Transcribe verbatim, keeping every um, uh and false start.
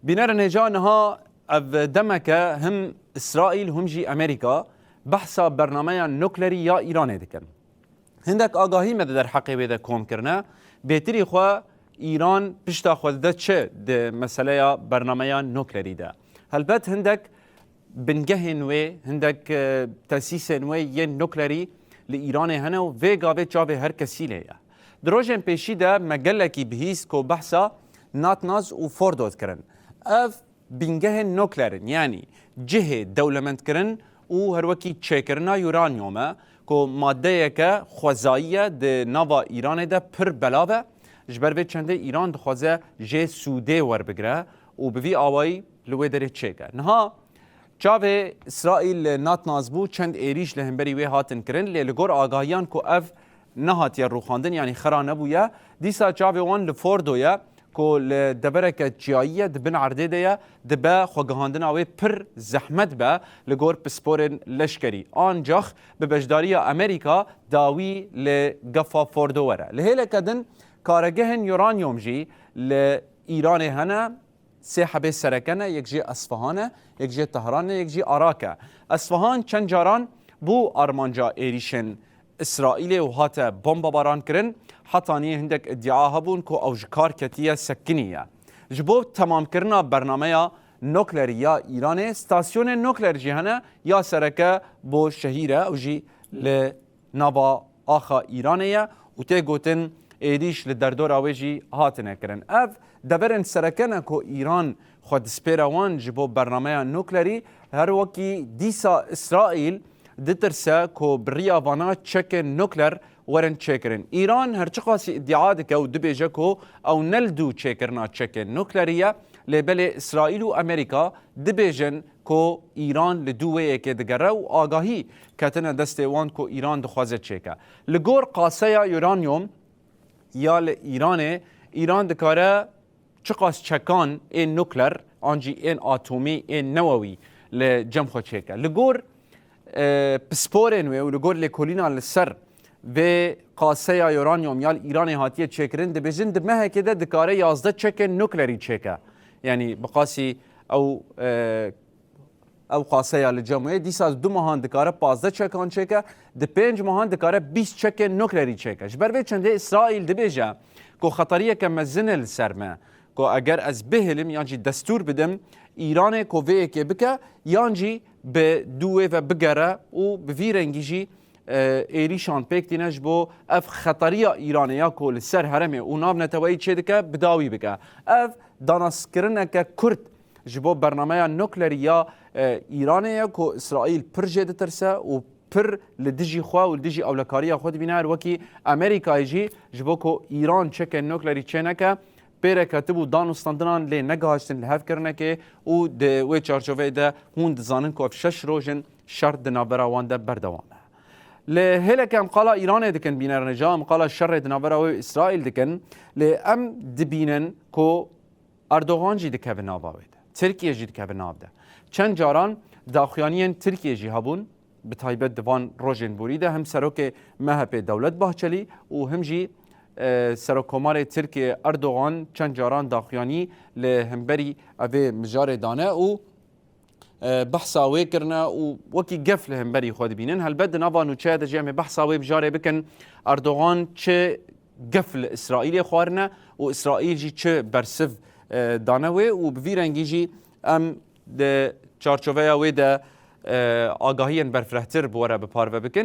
Bînerên hêja niha ev demeke him Îsraîl him jî Amerîka behsa bernameya nuklerî ya Îranê dikin. Hindek agahî me di derheqê wê de kom kirine. Bêtirî xwe Îran pişta xwe dide çi di meseleya bernameya nuklerî de? Helbet hindek bingehên wê, hindek, e, tesîsên wê yên nuklerî li Îranê hene û vê gavê çavê her kesî lê ye. Di rojên pêşî de me gelekî bihîst ku behsa Natanz û Fordo dikirin. Ev bingehên nukler in, yanî cihê dewlemendkirin û her wekî çêkirina uranyum e, ku madeyeke xwezayî ye di nava Îranê de pir belav e. Ji ber vê çendê Îran dixwaze jê sûdê werbigire û bi vî awayî li wê derê çêke. Niha çavê Îsraîl li Natanz bû, çend êrîş li hemberî wê hatin kirin, lê li gor agahiyan ku ev nehatiye rûxandin, yanî xera nebûye, dîsa çavê wan li Fordo ye, ku li devereke çiyayî ye, di bin erdê de ye, dibe xwegihandina wê pir zehmet be li gor pisporên leşkerî. Ancax bi beşdariya Amerîka dawî li gefa Fordo were. Li hêleke din karegehên uranyum jî li Îranê hene, sê hebê sereke ne, yek jê Esfahan e, yek jê Tehran e, yek jî Arak e. Esfahan çend caran bû armanca êrîşên Îsraîlê û hate bombebaran kirin. Hetanî hindek îdia hebûn ku ew ji kar ketiye sekiniye. Ji bo temamkirina bernameya nuklerî ya Îranê, stasyonên nukler jî hene, ya sereke Boşehîr e, ew jî li nava axa Îranê ye û tê gotin êrîş li derdora wê jî hatine kirin. Ev deverên sereke ne ku Îran xwe dispêre wan ji bo bernameya nuklerî, her wekî dîsa Îsraîl ditirse ku bi riya vana çekên nukler werin çêkirin. Îran her çiqasî îdia dike û dibêje ku ew ne li dû çêkirina çekên nuklerî ye, lê belê Îsraîl û Amerîka dibêjin ku Îran li dû wê yekê digere û agahî ketine destê wan ku Îran dixwaze çêke. Li gor qaseya uranyum ya li Îranê, Îran dikare çiqas çekan ên nukler an jî ên atomî, ên newewî li cem xwe çêke. Li gor, e, pisporên wê û li gor lêkolîna li ser vê qaseya uranyum ya li Îranê hatiye çêkirin, dibêjin di mehekê de dikare yazdeh çekên nuklerî çêke. Yanî bi qasî ew, e, ew qaseya li cem wê, dîsa du mehan dikare pazdeh çekan çêke, di pênc mehan dikare bîst çekên nuklerî çêke. Ji ber vê çendê Îsraîl dibêje ku xeteriyeke mezin e li ser me, ku eger ez bihêlim yan jî destûr bidim Îranê ku vê yekê bike, yan jî bi dû wê ve bigere û bi vî rengî jî, e, êrîşan pêk tîne ji bo ev xeteriya Îranê ya ku li ser herêmê û navneteweyî çêdike, bi dawî bike. Ev danaskirineke kurt ji bo bernameya nuklerî ya, e, Îranê ye ku Îsraîl pir jê ditirse û pir li dijî xwe û li dijî ewlekariya xwe dibîne, her wekî Amerîkayê jî ji bo ku Îran çekên nuklerî çêneke, pê re ketibû danûstandinan lê negihiştin li hev kirinekê û di wê çarçoveyê de hûn dizanin ku ev şeş roj in şer di navbera wan de berdewam e. Li hêleke em qala Îranê dikin, bînerên hêja, em qala şerê di navbera wê û Îsraîl dikin, lê em dibînin ku Erdogan jî dikeve nava wê de. Tirkiye jî dikeve nav de. Çend caran daxuyaniyên Tirkiye jî hebûn, bi taybet di van rojên borî de hem serokê M H P Dewlet Bahçelî û hem jî, e, Serokkomarê Tirkiye Erdogan çend caran daxuyanî li hemberî evê mijarê dane û, e, behsa wê kirine û wekî gef li hemberî xwe dibînin. Helbet di nava nûçeya de jî em ê behsa wê mijarê bikin. Erdogan çi gef li Îsraîlê xwarine û Îsraîl jî çi bersiv, e, dane wê û bi vî rengî jî em di çarçoveya wê de, e, agahiyên berfirehtir bi we re bi parve bikin.